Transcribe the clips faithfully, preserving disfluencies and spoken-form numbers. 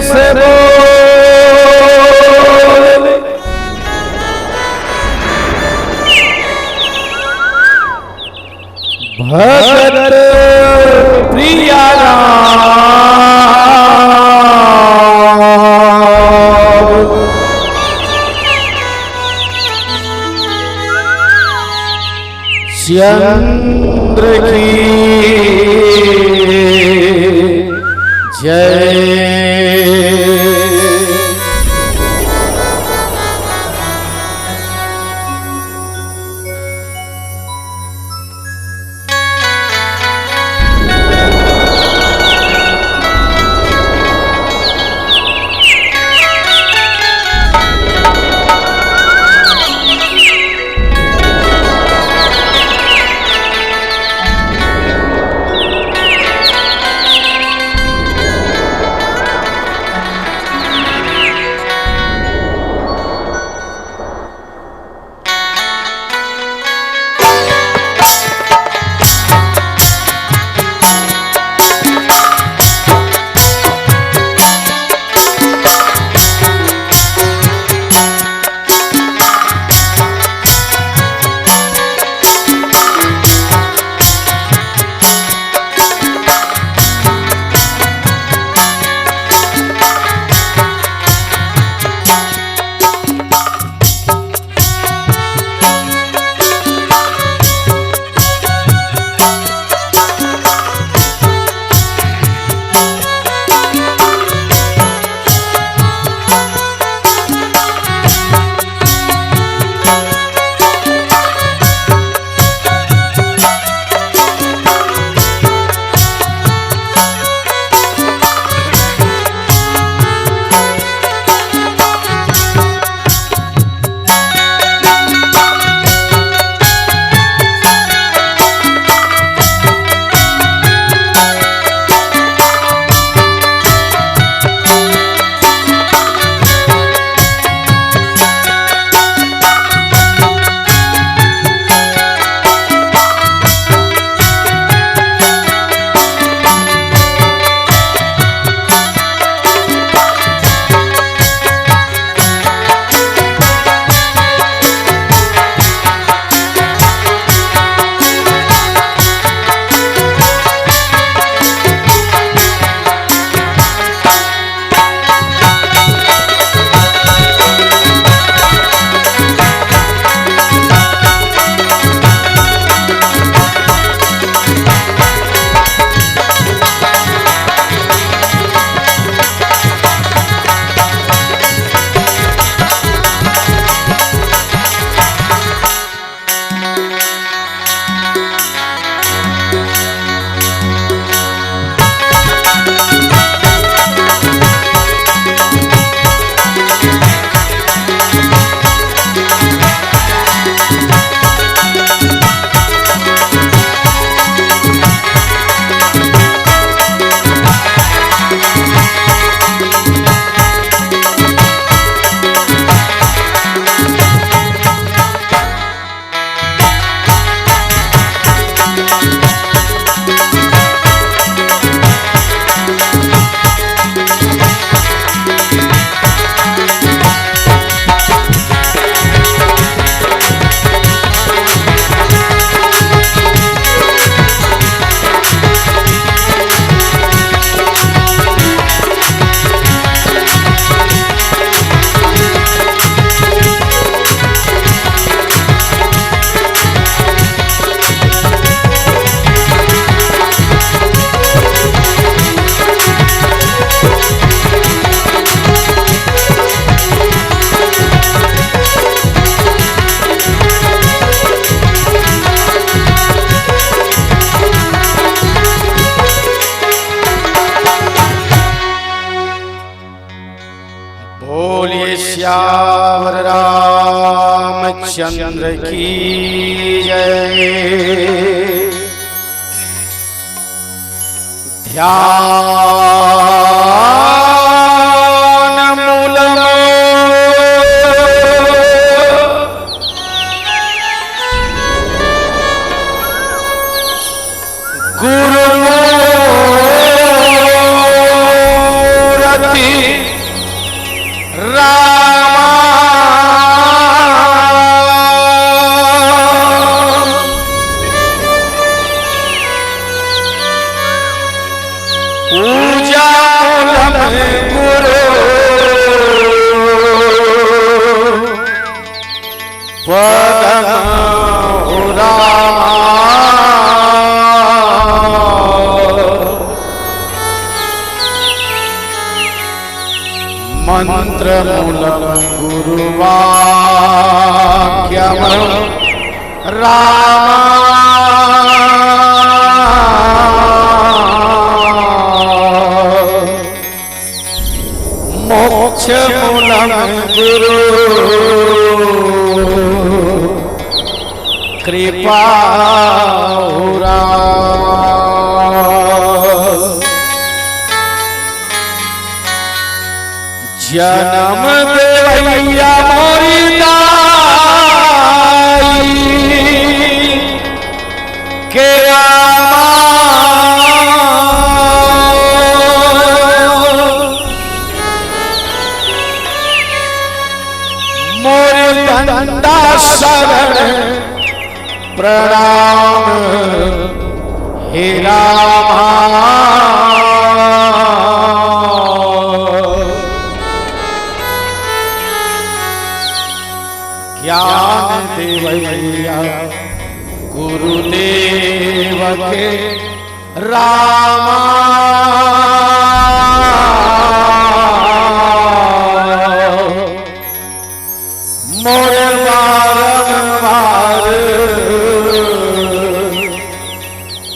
से बोल। भगत प्रिया राम चंद्र की जय। बोलिए सियावर रामचंद्र की जय। ध्यान मूलम गुरु मूरत रामा। पूजा मूलम गुरु पदम रामा। मंत्र मूलम गुरु वाक्यम रामा। मोक्ष मूलम गुरु कृपा हुरा। जनम देवैया मोरी दाई के रामा। मोर दंडा शरण प्रणाम हे रामा। ज्ञान देवैया गुरुदेव के रामा। मोर बारंबार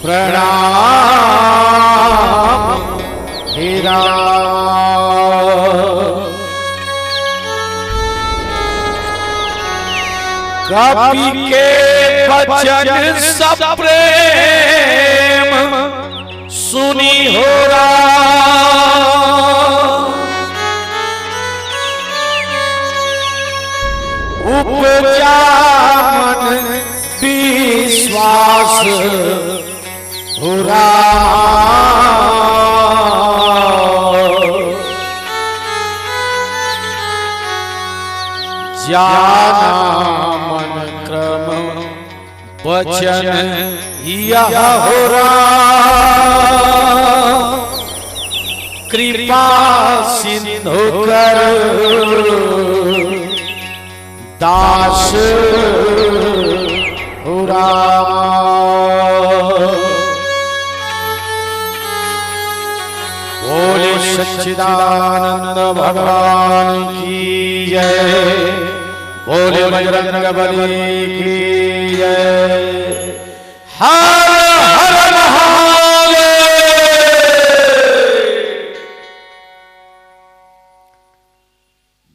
प्रणाम हे राम। कपि के बचन सब प्रेम सुनि हो राम। उपजा मन विश्वास हो राम। जाना मन क्रम बचन यह हो राम। कृपा सिंधु कर दास हो राम। बोले सच्चिदानंद भगवान की जय। बोले बजरंग बली की जय। हर हर महादेव।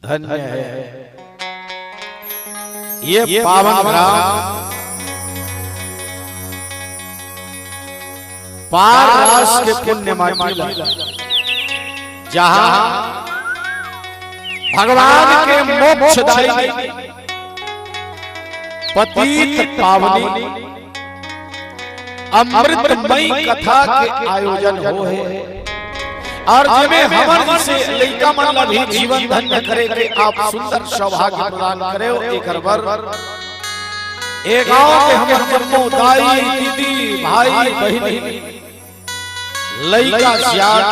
धन्य है ये पावन ग्राम पार रास के पुण्य माटी ला, जहाँ भगवान के मोक्षदायी पतित पावनी अमृतमयी कथा के आयोजन हो हे और जेमे हमर जइसे लइका मन ला भी जीवन धन्य करे के आप सुंदर सौभाग्य प्रदान करे हो। एकर बर ए गांव के हमर जम्मो दाई, दीदी, भाई, बहिनी, लइका, सियान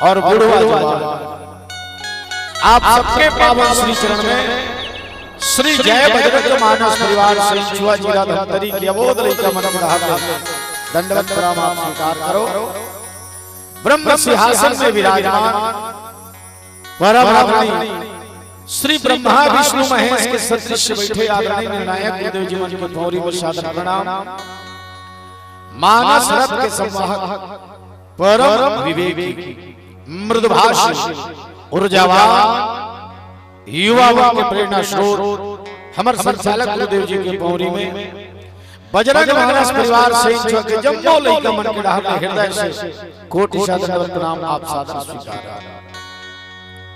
और बुढ़वा जवान, आप सबके पावन श्री चरण में श्री जय बजरंग मानस परिवार सैंछुआ जिला धमतरी के अबोध लइका मन के हाथ में दंडवत प्रणाम आप स्वीकार करो। ब्रह्म सिंहासन में विराजमान परम आदरणीय श्री ब्रह्मा विष्णु महेश के सदृश बैठे आदरणीय निर्णायक गुरुदेव जी मन के पौरी में सादर प्रणाम। मानस रथ के संवाहक परम विवेकी, मृदुभाषी, ऊर्जावान, युवा मन के प्रेरणा स्रोत, हमर संचालक गुरुदेव जी के पौरी में बजरंग मानस परिवार सैंछुआ के जम्मो लइका मन के डहार ले हृदय से कोटि सादर प्रणाम आप सादर स्वीकार।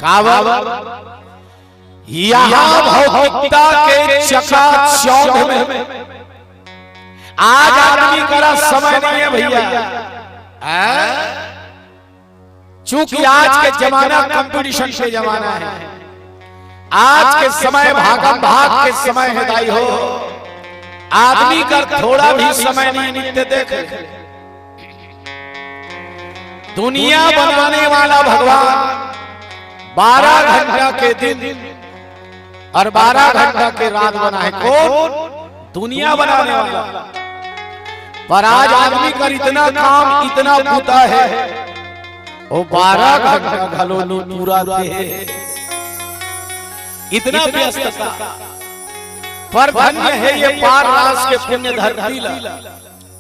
काबर यहाँ भौतिकता के चकाचौंध में आज आदमी करा समय नहीं है भैया। हैं? चूंकि आज के जमाना कंपटीशन के जमाना है, आज के समय भागम भाग के समय हे दाई हो। आदमी कर थोड़ा भी समय नहीं नित्य देख। दुनिया बनाने वाला भगवान बारह घंटा के दिन और बारह घंटा के रात बना है। कौन? दुनिया बनाने वाला। पर आज आदमी कर इतना काम, इतना बूता है, वो बारह घंटा घलो नी पूरा दे। इतना व्यस्तता। पर धन्य है ये पार रास के पुण्य धरती ला,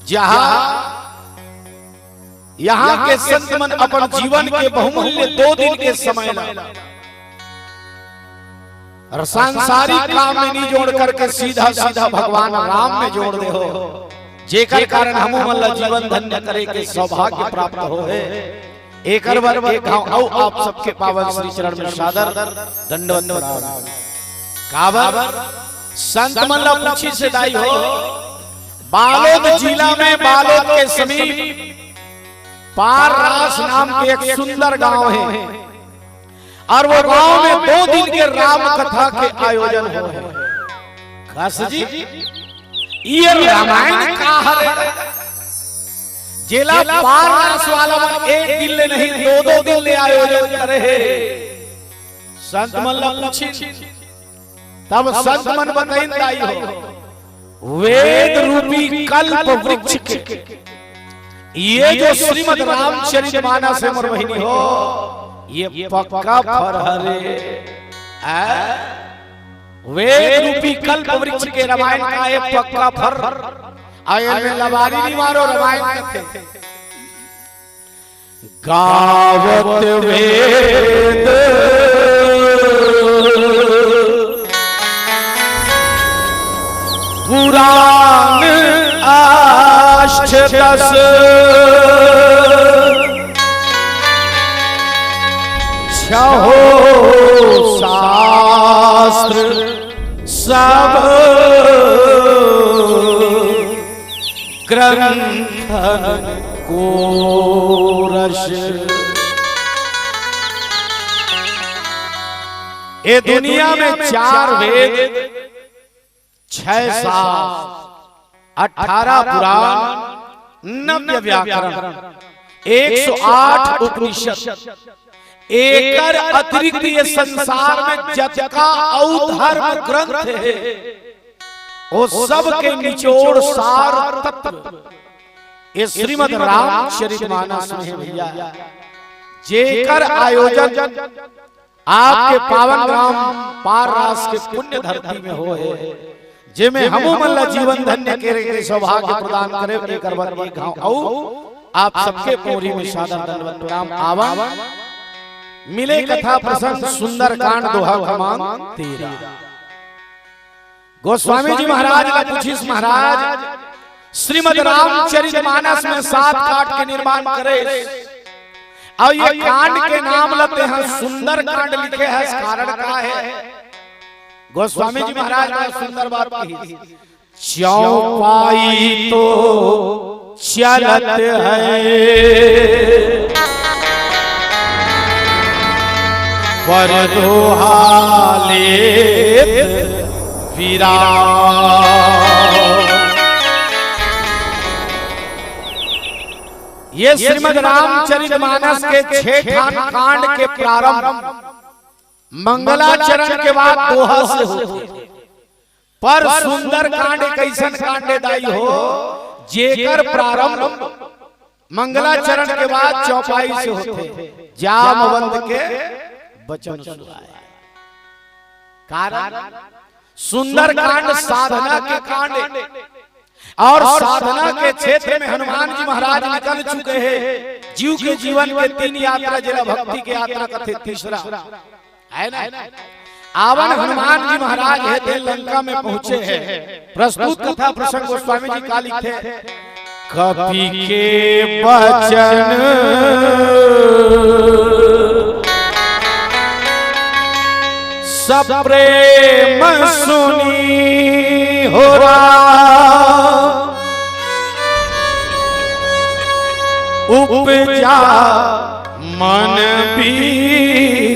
जहां यहाँ के संत मन अपन जीवन के बहुमूल्य दो दिन के समय ला और सांसारिक काम में नहीं जोड़ करके सीधा सीधा भगवान राम में जोड़ दे हो, जेकर कारण हमू मन ला जीवन धन्य करे के सौभाग्य प्राप्त हो है। एकर बर एक घाव अउ आप सबके पावन श्री चरण में सादर दंडवत प्रणाम। काबर संत मन ला पूछिस हे दाई हो, बालोद जिला में बालोद के समीप पार रास नाम के एक सुंदर गांव है और वो गांव में दो दिन के राम कथा के आयोजन हो है। कस जी, ये रामायण का हरे, जेला पार रास वाला मन एक दिन ले नहीं, दो दो दिन ले आयोजन करे हे। संत मन ला पूछिन, तब संत मन बताइन दाई हो, वेद रूपी कल्प वृक्ष के ये जो श्रीमद रामचरित मानस है मोर बहिनी हो, ये पक्का फर हरे। आ? वेद रूपी कल्प वृक्ष के रामायण का ये पक्का फर। आयल में लबारी नहीं मारो, रामायण कथे। गावत वेद पुराण अष्ट दस, छहो शास्त्र सब ग्रंथन कोरस। ए दुनिया में चार वेद, छह शास्त्र, अठारह पुराण, नब्बे व्याकरण, एक सौ आठ उपनिषद, एकर अतिरिक्त ये संसार में जतका अउ धर्म ग्रंथ हे, वो सब के निचोड़ सार तत्व ये श्रीमद रामचरित मानस में है भैया। जेकर आयोजन आपके पावन ग्राम पार रास के पुण्य धरती में हो है, जेमे हमू मन ला जीवन धन्य करे के सौभाग्य प्रदान करे, एकर बर एक घाव अउ आप सबके पोरी में सादर दंडवत प्रणाम। आवा मिले कथा प्रसंग सुंदरकांड दोहा क्रमांक तेरह। गोस्वामी जी महाराज ला पूछिस, महाराज, श्रीमद रामचरित मानस में सात कांड के निर्माण करे, अउ ये कांड के नाम ला तेहा सुंदर कांड लिखे हस, कारण का है? गोस्वामी जी महाराज बड़ा सुंदर बात कही, चौपाई तो चलत है, पर दोहा लेत विराम। ये श्रीमद रामचरित मानस के छह ठान कांड के प्रारंभ मंगलाचरण के बाद दोहा से होथे। पर सुंदर कांड एक अइसन कांड हे दाई हो, जेकर प्रारंभ मंगलाचरण के बाद चौपाई से होथे, जामवंत के बचन सुहाए। कारण सुंदर कांड साधना के कांड हे, और साधना के क्षेत्र में हनुमान जी महाराज निकल चुके हैं। जीव के जीवन के तीन यात्रा, जेला भक्ति के यात्रा कथे, तीसरा है ना? आवन हनुमान जी महाराज हे, ते लंका में पहुंचे हैं। प्रस्तुत कथा प्रसंग गोस्वामी जी का लिखथे, कपि के बचन सप्रेम सुनी हो राम, उपजा मन विश्वास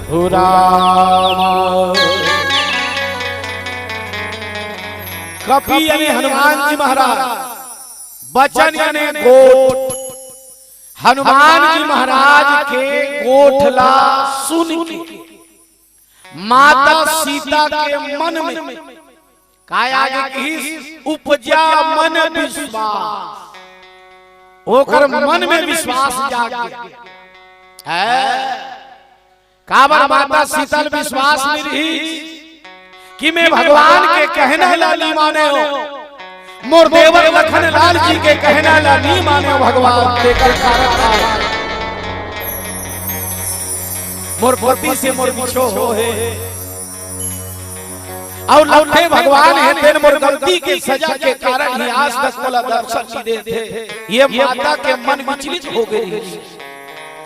हो राम। कपि यानी हनुमान जी महाराज, बचन यानी गोठ। हनुमान जी महाराज के गोठ ला सुन के माता सीता के मन में काय आगे किहिस? उपजा मन विश्वास। ओकर मन में विश्वास जाग गया है। काबर माता सीता ल विश्वास नइ रहिस कि मैं भगवान के कहना ला नइ मानेंव, मोर देवर लखन लाल जी के कहना ला नइ मानेंव भगवान, तेकर कारण का मोर पति से मोर बिछोह होहे। अउ लौटे भगवान हे, तेन मोर गलती के सजा के कारण ही आज तक मोला दर्शन नइ देत हे। ये माता के मन विचलित हो गई।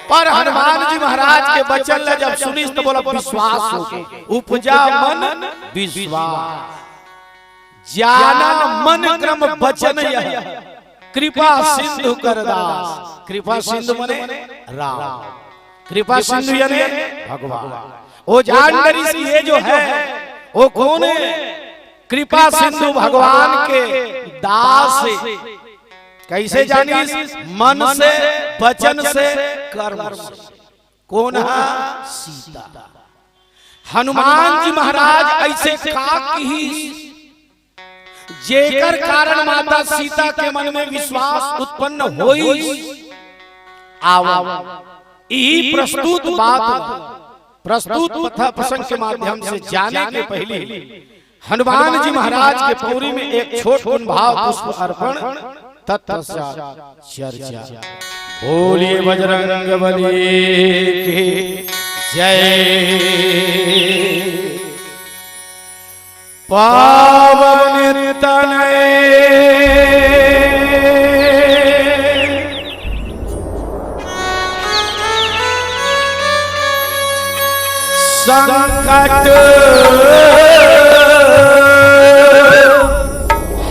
पर हनुमान जी महाराज के बचन ला जब सुनिस त बोला विश्वास हो गया। उपजा मन विश्वास, जाना मन क्रम बचन यह, कृपा सिंधु कर दास। कृपा सिंधु मने राम, कृपा सिंधु यानी भगवान। वो जान डरिस कि ये जो है वो कोन हे? कृपा सिंधु भगवान के दास हे। कैसे जानिस? मन से, वचन से, कर्म से। कोन हा? सीता। हनुमान जी महाराज ऐसे का किहिस जेकर कारण माता सीता के मन में विश्वास उत्पन्न होइस? आवा, इही प्रस्तुत बात, प्रस्तुत कथा प्रसंग के माध्यम से जाने के पहले हनुमान जी महाराज के पौरी में एक छोट कुन भाव पुष्प अर्पण, तत्पश्चात चर्चा। बोलिए बजरंग बली की जय। पावन तनय संकट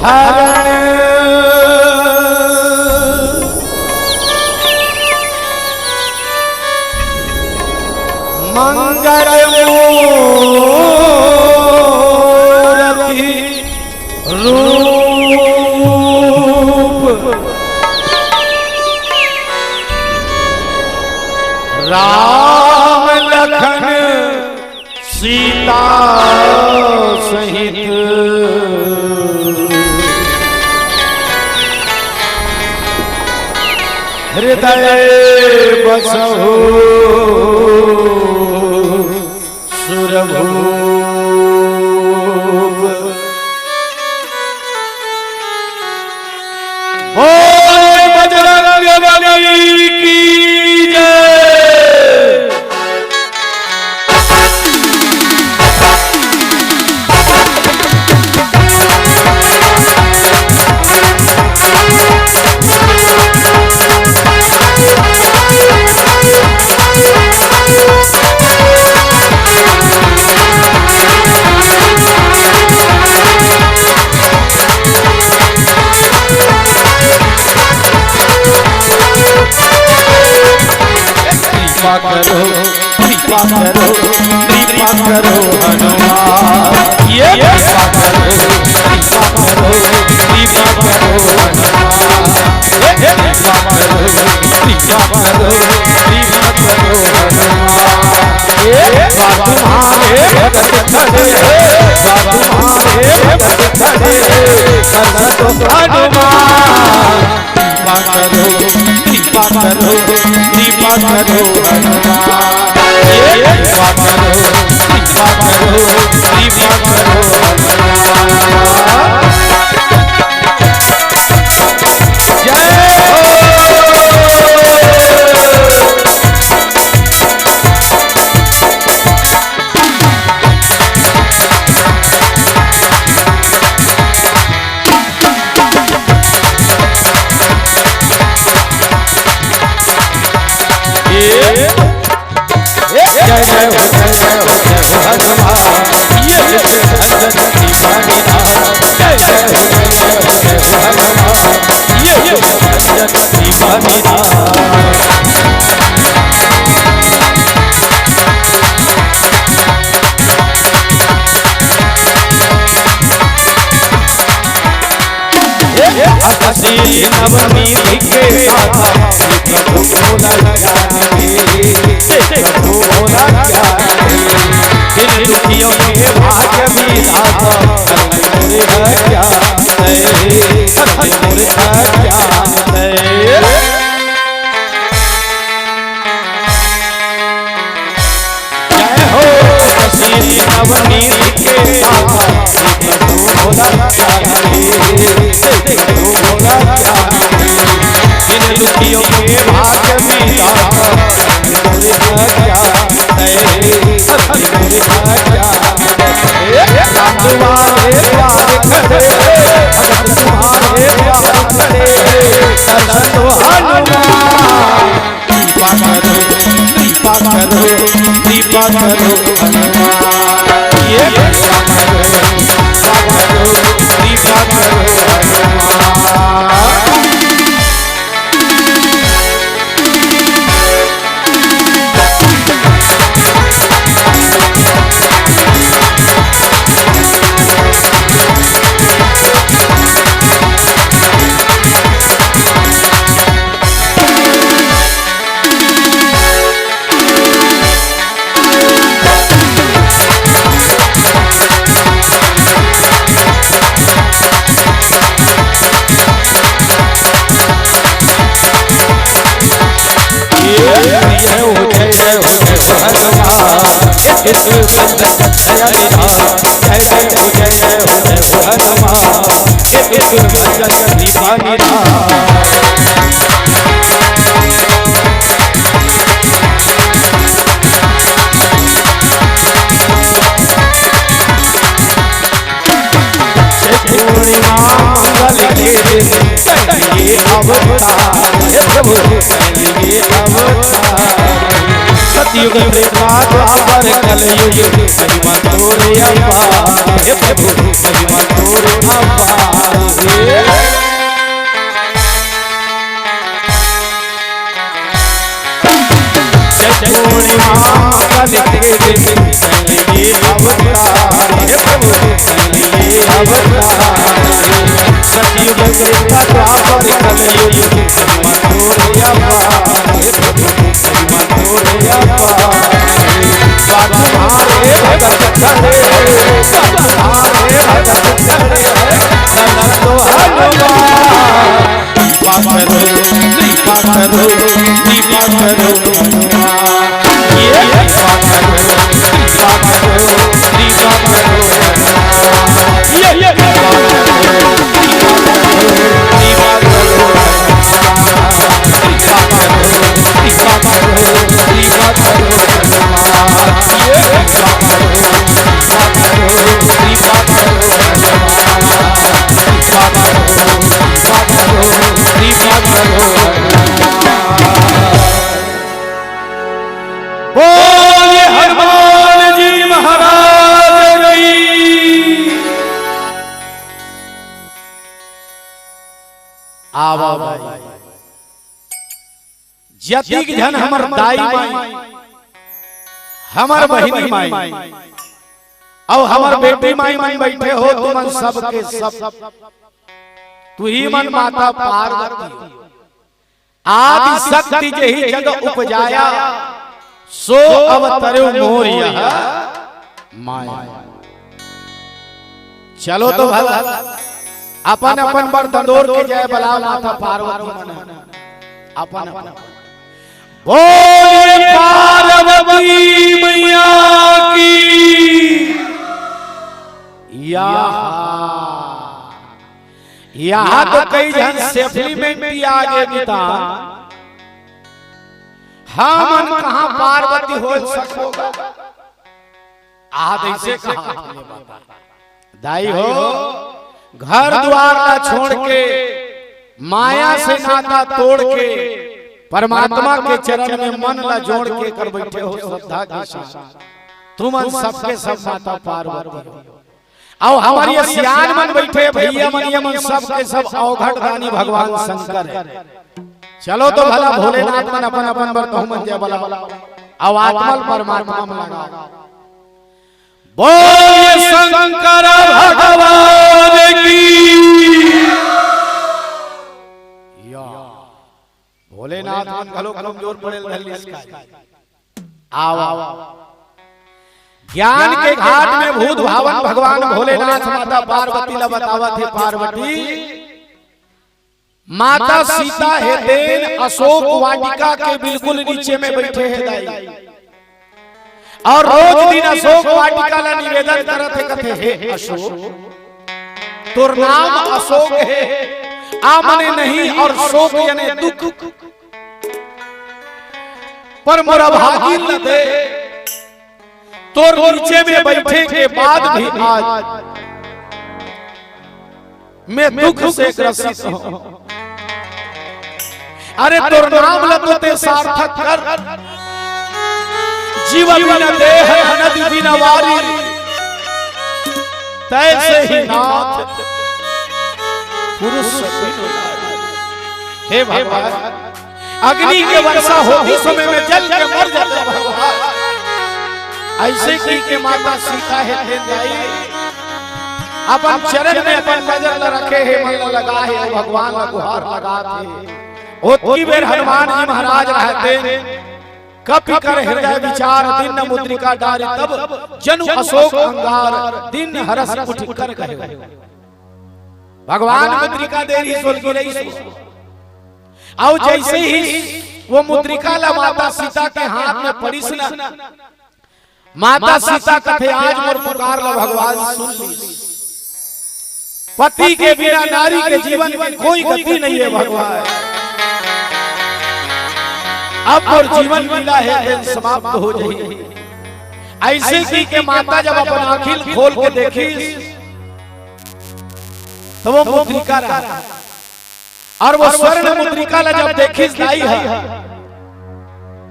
हरण मंगल मूरति रूप राम लखन सीता सहित हृदय बसहु सुरभूप। बोल बजरंग बली की जय। कृपा करो, कृपा करो, कृपा करो हनुमान। ये कृपा करो, कृपा करो, कृपा करो हनुमान। ये कृपा करो, कृपा करो, कृपा करो हनुमान। ये साधु मारे भगत खड़े, साधु मारे भगत खड़े, दर्शन दो हनुमान। कृपा करो, कृपा करो, कृपा करो हनुमान। ये कृपा करो, कृपा करो, कृपा करो हनुमान। जय हो। जय जय हो, जय जय हो, जय हो हनुमान। ये विश्व अंजन दीवानी राम। जय जय हो, जय जय हो, जय हो हनुमान। ये विश्व अंजन दीवानी असीम नवनीत के साथ प्रभु भोला ज्ञान दे, प्रभु भोला ज्ञान दे। जिन दुखियों के भाग्य विधाता, धर्म मोरे ज्ञान दे, धर्म मोरे ज्ञान दे। जय हो असीम नवनीत के साथ प्रभु भोला ज्ञान दे, प्रभु भोला ज्ञान दे। जिन दुखियों के भाग्य विधाता, धर्म मोरे ज्ञान दे, धर्म मोरे ज्ञान दे। राम तुम्हारे द्वार खड़े, भगत तुम्हारे द्वार खड़े, दर्शन दो हनुमान। कृपा करो, कृपा करो, कृपा करो हनुमान। ये कृपा करो, कृपा करो, कृपा करो हनुमान। जय हो, जय हो, जय हो हनुमान। जय जय हो, जय जय हो, जय हो हनुमान। पूर्णिमा मंगल के दिन, कलयुगी अवतार, हे प्रभु, कलयुगी अवतार। सतयुग त्रेता द्वापर कलयुग, महिमा तोरे अपार, हे प्रभु, महिमा तोरे अपार। हे जय पूर्णिमा मंगल के दिन, कलयुगी अवतार, हे प्रभु, कलयुगी अवतार। सतयुग त्रेता द्वापर कलयुग, महिमा तोरे अपार, हे प्रभु, महिमा तोरे अपार। बाजू हमारे भगत खड़े, बाजू हमारे भगत खड़े, नंदो हनुमान। कृपा करो, कृपा करो, कृपा करो हनुमान। ये कृपा करो, कृपा करो, कृपा करो हनुमान। ये, ये कृपा करो, कृपा करो, कृपा करो हनुमान। कृपा करो, कृपा करो, कृपा करो हनुमान। ये कृपा करो, कृपा करो, कृपा करो हनुमान। कृपा करो, कृपा करो, कृपा करो हनुमान। बोलिए हनुमान जी महाराज की। आवा भाई। जतिक झन हमर दाई माई, हमर बहिनी माई, अउ हमर बेटी माई मन बइठे हो, तुमन सबके सब, तुही मन माता पार्वती हो। आदि शक्ति जेही जग उपजाया, सो अवतर्यो मोर यह माया। चलो तो भला, अपन अपन बर दंदोर के जय बलाओ माता पार्वती मन। अपन अपन। बोलिए पार्वती मैया की। या यहाँ तो कई झन सेफली में भी आगे नितान। हमन कहाँ पार्वती हो सकोगा? आहा, तइसे कहा। दाई हो, घर दुआर ला छोड़ के, माया से नाता तोड़ के, परमात्मा के चरण में मन ला जोड़ के कर बइठे हो श्रद्धा के साथ। तुमन सबके सब माता पार्वती हो। अउ हमर ये सियान मन बइठे, भइया मन, ये मन सब के सब अवघड़ दानी भगवान शंकर हे। चलो तो भला भोलेनाथ मन अपन अपन बर तहु मन जय बला। अब आत्मा ल परमात्मा म लगा। बोलिए शंकर भगवान की। या। भोलेनाथ मन घलो कमजोर पड़े ल धर लिस का। आओ, आओ। ज्ञान के घाट में भूत भावन भगवान भोलेनाथ माता पार्वती ला बतावत हे, पार्वती, माता सीता हे तेन अशोक वाटिका के बिल्कुल नीचे में बइठे हे दाई। अउ रोज दिन अशोक वाटिका ला निवेदन करत हे, कथे, "हे अशोक, तोर नाम अशोक हे, आ मने नहीं अउ शोक याने दुख, पर मोर अभागिन ल दे, तोर नीचे में बइठे के बाद भी आज मैं दुख से ग्रसित हूँ। अरे तोर नाम ल तो तें सार्थक कर, जीव बिन देह अनद बिन वारी, तैसे ही नाथ पुरुष बिन नारी।" हे भगवान, अग्नि के वर्षा होती समय में जल के मर जाते भगवान। अइसे कहिके माता सीता हे तेन दाई अपन चरण में अपन नजर ल रखे हे, मन ल लगा हे, अउ भगवान ल गुहार लगात हे। ओतकी बेर हनुमान जी महाराज रहते, कपि कर हृदय विचार, दीन मुद्रिका डारि तब, जनु अशोक अंगार, दीन हरष उठि कर कहे। भगवान मुद्रिका दे रहिस, सोलगी रहिस। अउ जइसे ही वो मुद्रिका ला माता सीता के हाथ में पड़िस ना, माता सीता कथे, "आज मोर पुकार ला भगवान सुन लिस। पति के बिना नारी के जीवन की कोई गति नहीं है भगवान। अब मोर जीवन लीला हे तेन समाप्त हो जाही।" अइसे कहिके माता जब अपन आँखी ल खोल के देखिस, त वो मुद्रिका रहा। अउ वो स्वर्ण मुद्रिका ला जब देखिस दाई ह,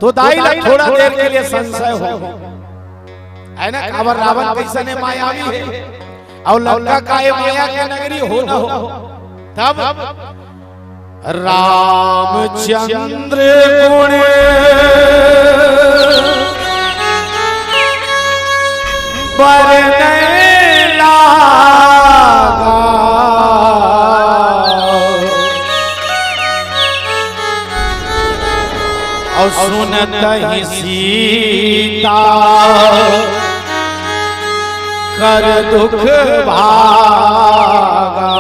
तो दाई ला थोड़ा देर के लिए संशय हो, हे ना, काबर रावण कइसने मायावी हे, अउ लंका का ये माया के नगरी हो ना हो। तब रामचंद्र गुण बरनय लागा। अउ सुनत ही सीता कर दुख भागा।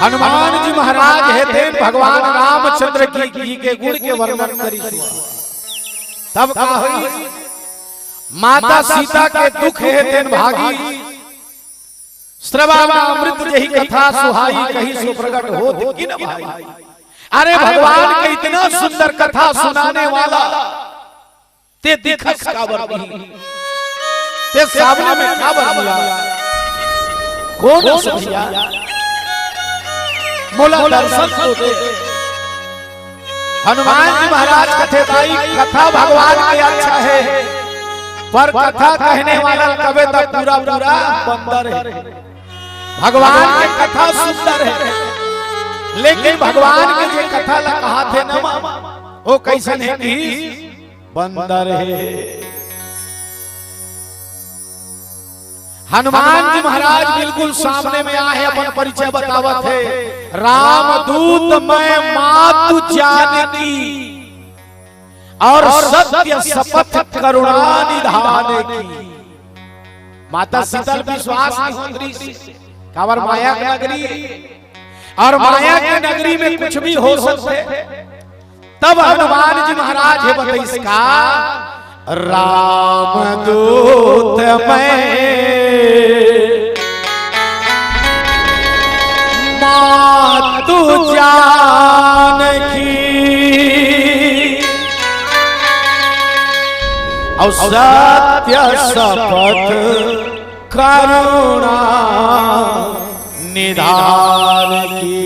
हनुमान जी महाराज हे तेन भगवान रामचंद्र की, जी के गुण के वर्णन करिस। तब का होइस? माता सीता के दुख हे तेन भागी। श्रवण अमृत जही कथा सुहाई, कही सो प्रगट होत किन भाई। अरे भगवान के इतना सुंदर कथा सुनाने वाला, तें दिखस काबर नहीं? तें सामने में काबर नहीं आय? कोन अस भइया? मोला दर्शन तो दे। हनुमान जी महाराज कथे, दाई, कथा भगवान के अच्छा हे, पर कथा कहने वाला कबे तक पूरा पूरा बंदर हे। भगवान के कथा सुंदर हे, लेकिन भगवान के जे कथा ला कहाथे न मा, वो कइसन हे कि बंदर हे। हनुमान जी महाराज बिल्कुल सामने में आहे, अपन परिचय बतावत हे, "राम दूत मैं मातु जानकी, अउ सत्य सपथ करुणा निधान की।" माता सीता ल विश्वास नहीं होत रहिस, काबर माया के नगरी, अउ माया के नगरी में कुछ भी हो सकथे। तब हनुमान जी महाराज हे बतइस का, "राम दूत मैं मातु जानकी, अउ सत्य सपथ करुणा निधान की।"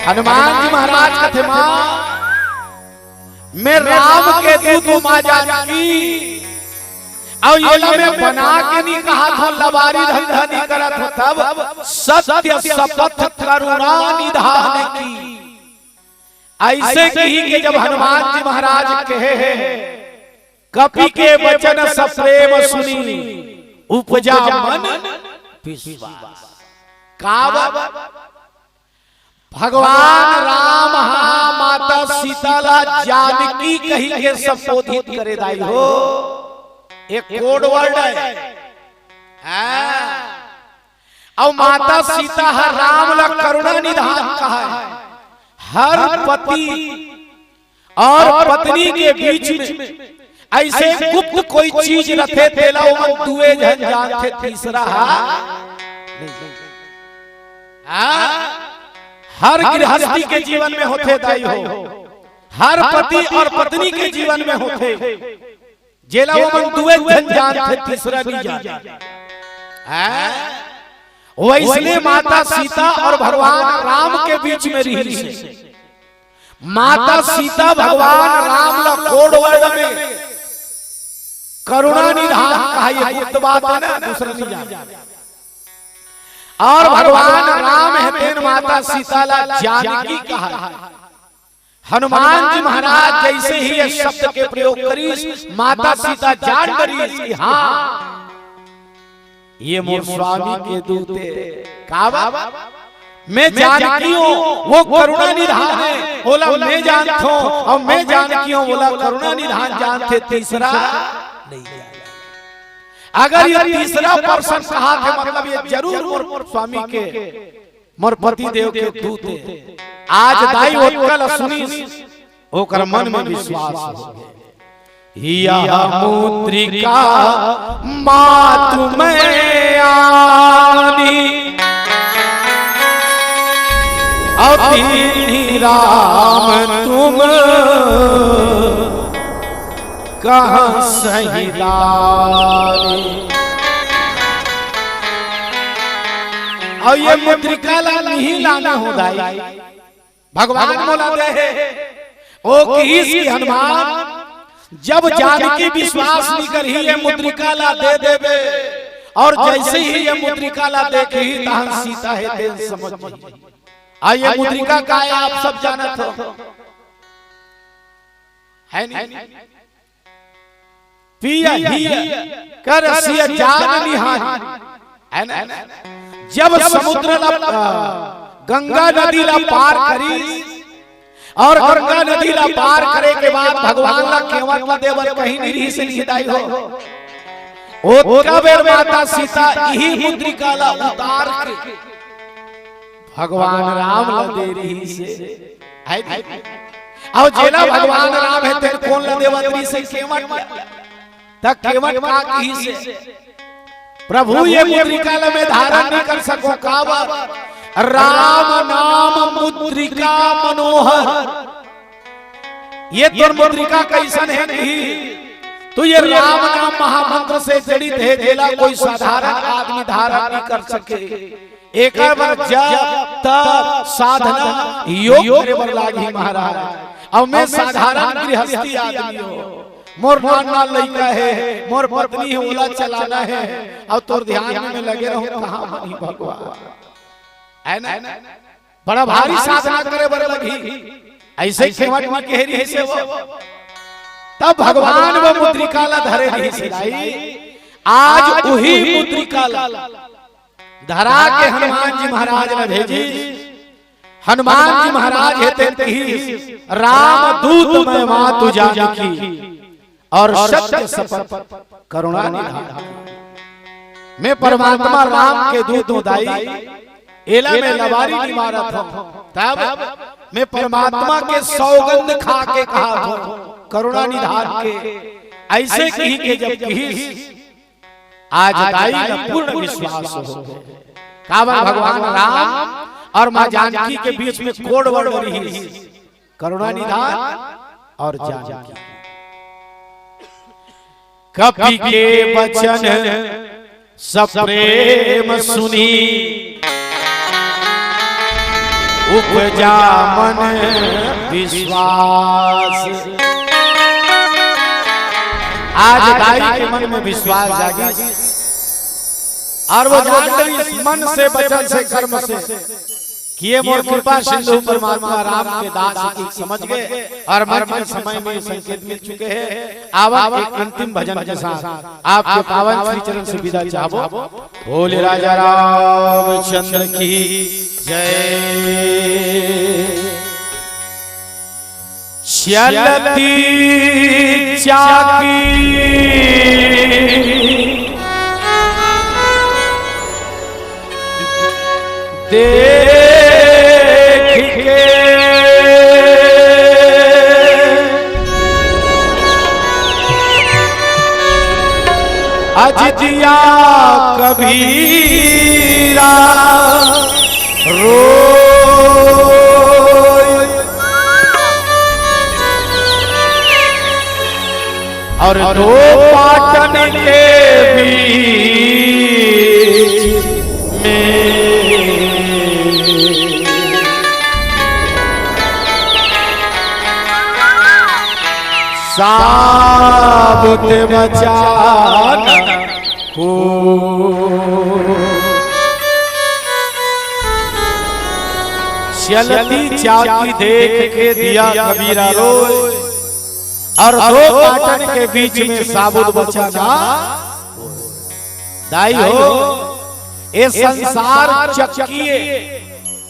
हनुमान जी महाराज कथे, माँ, मैं राम के दूत हूँ माँ जानकी, अउ एला मैं बना के नहीं कहा था, लबारी धंधा नहीं करत हो, तब सत्य शपथ करुणा निधान की। ऐसे कही कि जब हनुमान जी महाराज कहे हैं, "कपि के वचन सप्रेम सुनी, उपजा मन विश्वास।" का बात? भगवान राम हा माता सीता ला जानकी कही के संबोधित करे दाई हो। एक code word है। हाँ। अउ माता सीता हा राम ला करुणा निधान कहा है। हर पति और पत्नी के बीच में ऐसे गुप्त कोई चीज रथे, तेला ओमन दुए झन जानथे, तीसरा हा नहीं। हाँ, हर गृहस्थी के जीवन में होथे दाई हो, हर पति और पत्नी के जीवन में होथे, जेला ओमन दुए झन जानथे, तीसरा नहीं जानथे। हाँ, वैसने माता सीता और भगवान राम के बीच में रहिस हे। माता सीता भगवान राम ला code word में करुणा निधान कहा, ये गुप्त बात है ना, दूसरा नहीं जाने। और भगवान राम हे तेन माता सीता ला जानकी कहा। हनुमान जी महाराज जैसे ही ये शब्द के प्रयोग करिस, माता सीता जान डरिस कि हाँ, ये मोर स्वामी के दूत हे। का बात? मैं जानकी हूँ, वो करुणा निधान हे, ओला मैं जानत हूँ, अउ मैं जानकी हूँ, ओला करुणा निधान जानथे, तीसरा नहीं जानथे। अगर ये तीसरा person कहा थे, मतलब ये जरूर मोर स्वामी के, मोर पति देव के दूत हे। आज दाई ओतका ला सुनिस, ओकर मन में विश्वास हो गे। यह मुद्रिका मातु मैं आनी, अति राम तुम कहाँ सही दानी। अउ ये मुद्रिका ला नहीं लाना हो दाई, भगवान मोला दे हे। ओ किहिस कि हनुमान, जब जानकी विश्वास नहीं करही, ये मुद्रिका ला दे देबे, और जैसे ही ये मुद्रिका ला देखही, तहन सीता हे तेन समझ जाही। आ ये मुद्रिका का हे, आप सब जानत हो, है नहीं? पिया ही कर सिया जान निहारी, है ना? जब समुद्र ला, अ, गंगा नदी ला पार करी, और गंगा नदी ला पार करे के बाद भगवान ला केवट ला दे बर कहीं नहीं रहिस हे दाई हो। ओतका बेर माता सीता इही मुद्रिका ला उतार के भगवान राम ला दे रहिस हे। है नहीं? अउ जेला भगवान राम हे, तेन कोन ला देवत रहिस हे? केवट ला। त केवट का किहिस हे, प्रभु ये मुद्रिका ला मैं धारण नहीं कर सकूं, काबर? राम नाम मुद्रिका मनोहर। ये तोर मुद्रिका कइसन हे नहीं? तो ये राम नाम महामंत्र से जड़ित हे, जेला कोई साधारण आदमी धारण नहीं कर सके। एकर बर जप, तप, साधना, योग करे बर लागही महाराज। अउ मैं साधारण गृहस्थी आदमी हूँ, मोर नान नान लइका हे, मोर पत्नी हे, ओला चलाना हे, अउ तोर ध्यान में मैं लगे रहूं, कहाँ मानही भगवान, है ना? बड़ा भारी साधना करे बर लगही। ऐसे केवट में कह रहिस हे वो। तब भगवान वो मुद्रिका ला धरे रहिस हे दाई। आज उही मुद्रिका ला धरा के हनुमान जी महाराज ला भेजिस। हनुमान जी महाराज हे तेन किहिस, "राम दूत मैं मातु जानकी, और सत्य शपथ करुणा निधान।" मैं परमात्मा राम के दूत हूँ दाई, एला मैं लबारी नहीं मारत हूँ। तब मैं परमात्मा के सौगंध खा के कहा हूँ, करुणा निधान के। ऐसे कही के जब किहिस, आज दाई ला पूर्ण विश्वास हो गे। काबर भगवान राम और माँ जानकी के बीच में code word रहिस, करुणा निधान और जानकी। कपि के वचन सप्रेम सुनी, उपजा मन विश्वास। आज दाई के मन में विश्वास जागिस और वो जान डरिस, मन से, वचन से, कर्म से, कि ये मोर कृपा सिंधु परमात्मा राम के दास एक समझ गे और मन के समय में संकेत मिल चुके हैं। आवत एक अंतिम भजन के साथ आपके पावन श्री चरण से विदा चाहबो। बोले राजा रामचंद्र की जय। चलती चाकी देख के अजितिया कबीरा रोय। और दो पाटन के बीच में साबुत बचाना को। चलती चाकी देख के दिया कबीरा रोय। और दो पाटन के बीच में साबुत बचाना। दाई हो, ये संसार चक्की है।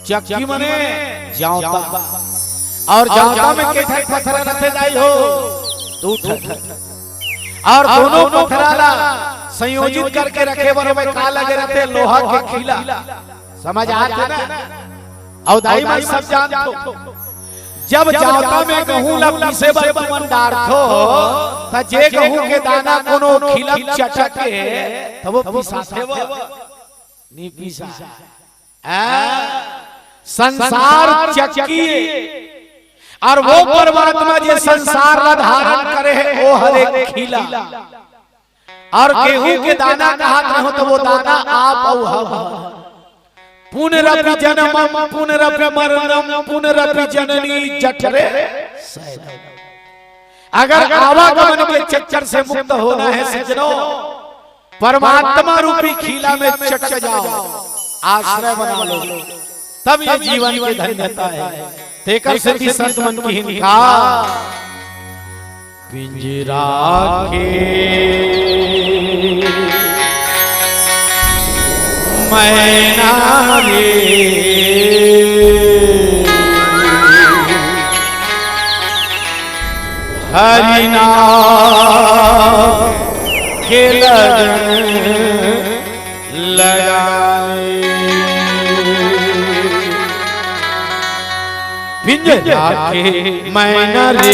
चक्की मने जांवता। और जांवता में के ठक पथरा रथे दाई हो? दू ठक। और दोनों पथरा ला संयोजित करके रखे बर में का लगे रथे? लोहा के खीला। समझ आथे ना? अउ दाई मन सब जानथो, जब जांवता में गहूं ला पीसे बर तुमन डारथो, त जे गहूं के दाना कोनो खीला चटक के, त वो पिसाथे वो? नी पिसा। आ, संसार चक्की और वो परमात्मा जे संसार ला धारण करे हे, वो हरे खीला। और गेहूं के दाना कहत रहो, त वो दाना आप अउ हम। पुनरपि जन्मम पुनरपि मरणम पुनरपि जननी जठरे शयनम। अगर आवागमन के चक्कर से मुक्त होना है सज्जनों, परमात्मा रूपी खीला में चटक जाओ, आश्रय बना लो, तब ये जीवन की धन्यता है। तेकर सेती संत मन किहिन का, पिंजरा के मैना रे, हरि नाम के लगन लगाए। पिंजरा के मैना रे,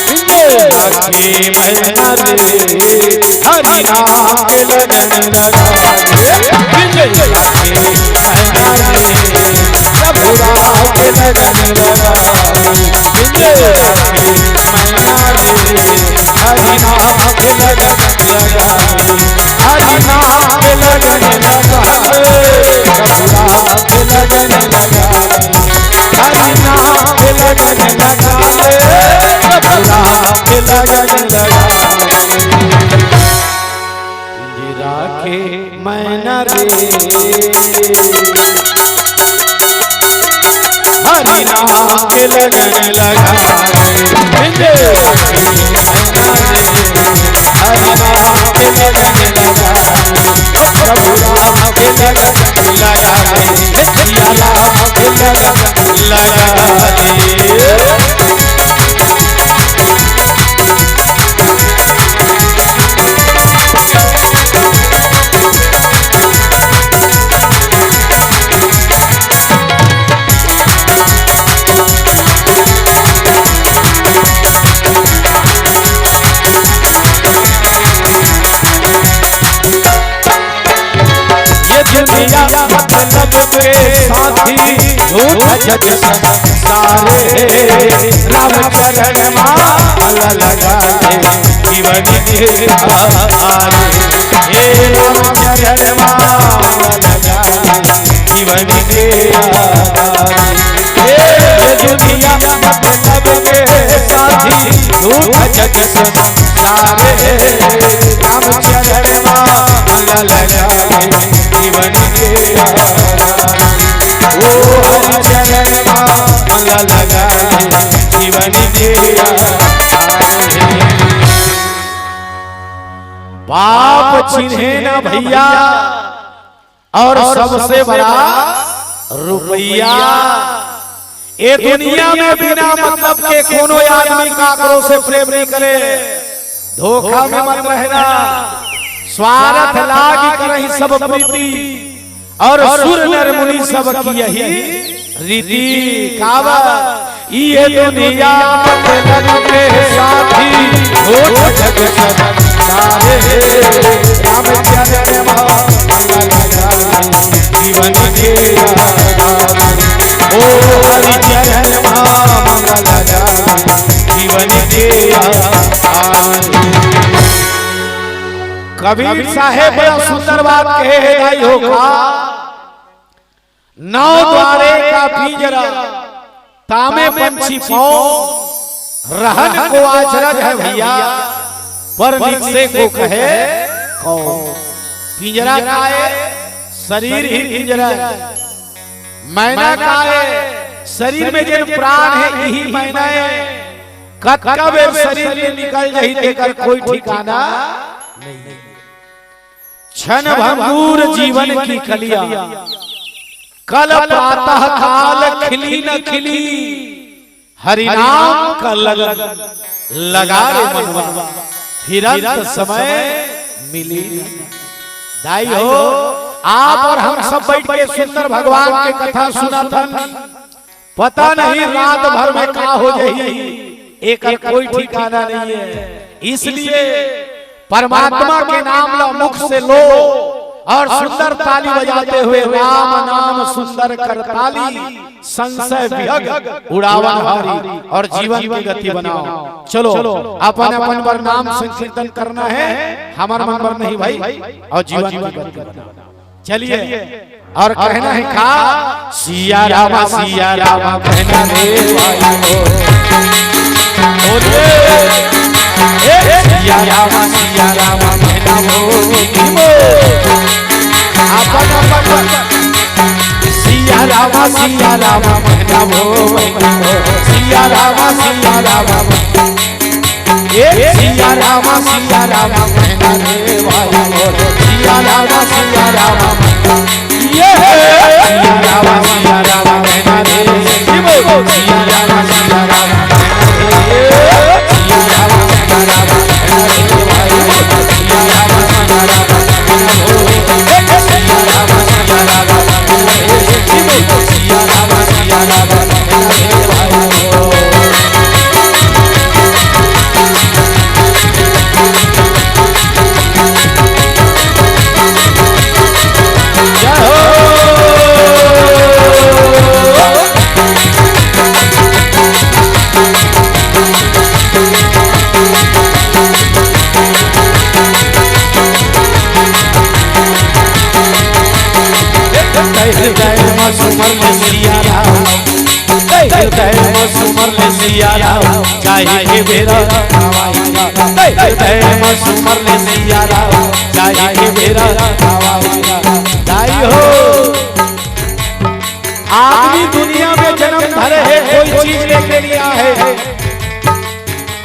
पिंजरा के मैना रे, हरि नाम के लगन लगा रे। पिंजरा के मैना रे, प्रभु राम के लगन लगा रे। पिंजरा के मैना रे, हरि नाम के लगन लगा रे। हरि नाम के लगन लगा रे, प्रभु राम के लगन लगा रे। हरि नाम के लगन लगा रे, प्रभु राम के लगन लगा रे। पिंजरा के मैना रे, हरि नाम के लगन लगा रे। पिंजरा के मैना रे, हरि नाम के लगन लगा रे। प्रभु राम के लगन लगा रे, सिया राम के लगन लगा रे। ये दुनिया मतलब के साथी, झूठ जग संसार है। राम चरण माला लगा ले, जीवन के आधार। हे राम चरण माला लगा ले, जीवन के आधार। हे दुनिया मतलब के दुख जग संसार हे, राम चरण मा मन लगाए, जीवन के आधार। ओ हरि चरण मा मन लगाए, जीवन के आधार। पाप चिन्हे ना भैया, और सबसे बड़ा रुपया। ए दुनिया में बिना मतलब के कोनो आदमी काकरो से प्रेम नहीं करे। धोखा में मत रहना। स्वार्थ लागी करही सब प्रीति, और सुर नर मुनि सब कियही रीति। कावा ये दुनिया मतलब के साथी, होत जग संसार हे, राम चरण मा मन लगाए, जीवन के आधार। ओ हरि चरण मा मन लगाए, जीवन के आधार। कबीर साहेब बड़ा सुंदर बात कहे हे दाई हो का, नौ द्वारे का पिंजरा, तामे पंछी पाँव, रहन को अचरज है भैया, पर निकसे को कहे कौन। पिंजरा का है, शरीर ही पिंजरा है। मैना का है, शरीर में जिन प्राण है, यही मैना है। कतका बेर शरीर ले निकल जाही, तेकर कोई ठिकाना नहीं। क्षण भंगुर जीवन की कलिया, कल प्रातः काल खिली न खिली, हरि नाम का लगन लगा रे मनवा, फिरंत समय मिली न। दाई हो, आप और हम सब बैठ के सुंदर भगवान के कथा सुनत हन। पता नहीं रात भर में का हो जाही, एकर कोई ठिकाना नहीं है। इसलिए परमात्मा के नाम ला मुख से लो और सुंदर ताली बजाते हुए राम नाम सुंदर करताली, संशय विहग उड़ावन हारी, और जीवन की गति बनाओ। चलो, अपन अपन बर नाम संकीर्तन करना है, हमर मन बर नहीं भाई, और जीवन की गति बनाओ। चलिए, और कहना है का, सिया रामा सिया रामा कहना रे भाई हो। बोलिए, ए, सिया रामा सिया रामा कहना हो। अपन अपन सिया रामा सिया रामा कहना हो। सिया रामा सिया रामा। ए सिया रामा सिया रामा कहना रे भाई हो, सिया रामा सिया रामा। ये सिया रामा सिया रामा कहना रे, सिया रामा सिया रामा कहना रे, सिया रामा सिया रामा कहना रे भाई हो, सिया रामा सिया रामा कहना हो, सिया रामा सिया रामा कहना रे, सिया रामा सिया रामा कहना रे भाई हो। हृदय में सुमर ले सिया राम, हृदय में सुमर ले सिया राम, चाहे के बेरा हृदय में सुमर ले सिया राम, चाहे के बेरा। दाई हो, आदमी दुनिया में जन्म धरे है, कोई चीज लेके नहीं आए है,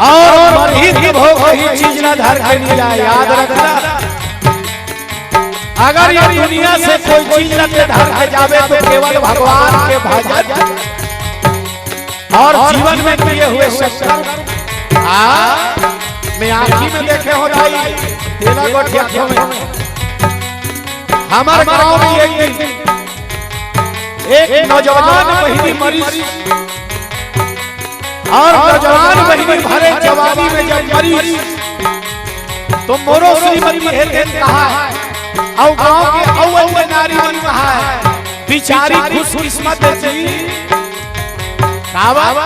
और मरही तब हो कोई चीज ना धर के नहीं आए। याद रखना, अगर ये दुनिया से कोई चीज लेके धर के जावे तो केवल भगवान के भजन और जीवन में किए हुए सत्कर्म। हाँ, मैं आँखी में देखे हो भाई, तेला गोठिया में। हमारे गांव में एक दिन एक नौजवान बहिनी मरीज और नौजवान बहिनी भरे जवानी में जब मरीज तो मोरो श्रीमती हे दिन कहा है, अउ गांव के अउ अन्य नारी मन कहा है, बिचारी खुशकिस्मत जी, काबर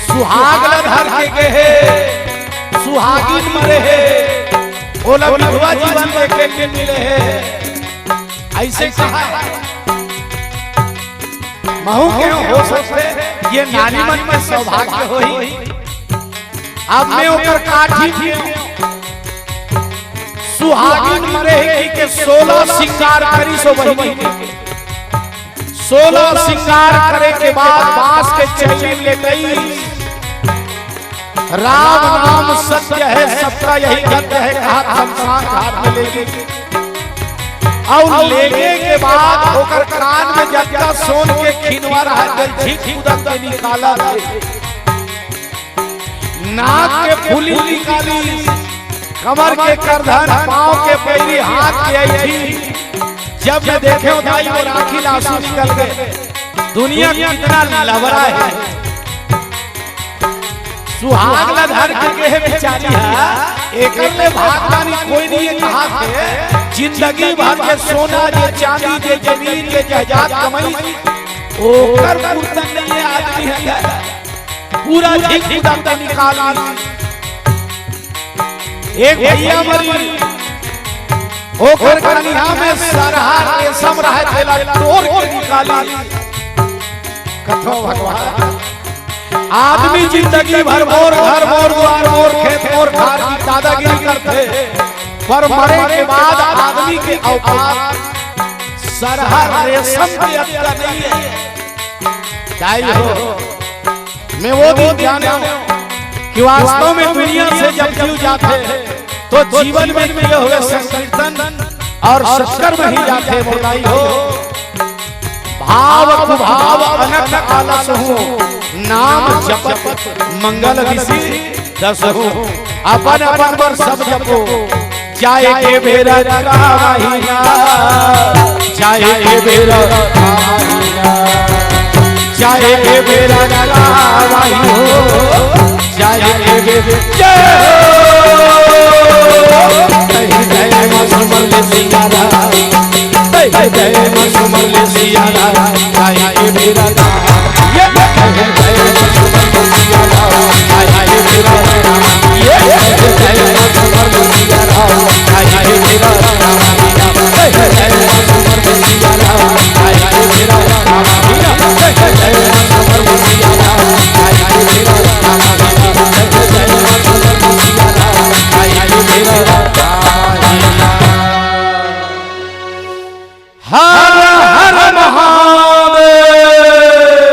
सुहाग ल धर के गे हे, सुहागिन मरे हे, ओला विधवा जीवन देखे के मिले हे। ऐसे कहा है। महू के हो सकथे, ये नारी मन के सौभाग्य होही। अब मैं ओकर काठी में सुहागिन मरे हे कि के सोलह सिंगार करिस ओ बहिनी के। सोलह सिंगार करे के बाद बांस के चैली लेटइस। राम नाम सत्य है, सबका यही गंध है, कहा शमशान घाट में ले गे। अउ लेगे के बाद ओकर कान में जतका सोन के खिनवा रहा, झिक उदक के निकालत हे। नाक के फुली निकालिस, कमर के करधन, पांव के पैरी, हाथ के ऐंठी। जब मैं देखेंव दाई, मोर आंखी ले आंसू निकल गे। दुनिया कितना लबरा हे। सुहाग ला धर के गे हे बिचारी हा, एकर ले भागदानी कोई नहीं हे कहाथे। जिंदगी भर के सोना, जे चांदी, जे जमीन, जे जायदाद कमाइस, ओकर पुरतन नहीं हे आदमी हा। पूरा झिक उदक के निकालिस। एक भैया मरिस, ओकर कनिहा में सरहा रेशम रहे, तेला टोर के निकालिस। कथों भगवान, आदमी जिंदगी भर मोर घर, मोर दुआर, मोर खेत, मोर खार की दादागिरी करथे, पर मरे के बाद आदमी के औकात सरहा रेशम के अतका नहीं हे। दाई हो, मैं वो दिन जानेंव कि वास्तव में दुनिया से जब जीव जाथे, तो जीवन में किए हुए संकीर्तन अउ सत्कर्म ही जाथे, मोर दाई हो। भाव कुभाव अनख आलसहु, नाम जपत मंगल बिसि दसहु। अपन अपन बर सब जपो, जाए के बेरा गावही ना, जाए के बेरा गावही ना, जाए के बेरा गावही हो, जाए के बेरा। जय हो। जय जय मसुमर सिया राम, जय जय मसुमर सिया राम, जाए के बेरा गावही ना।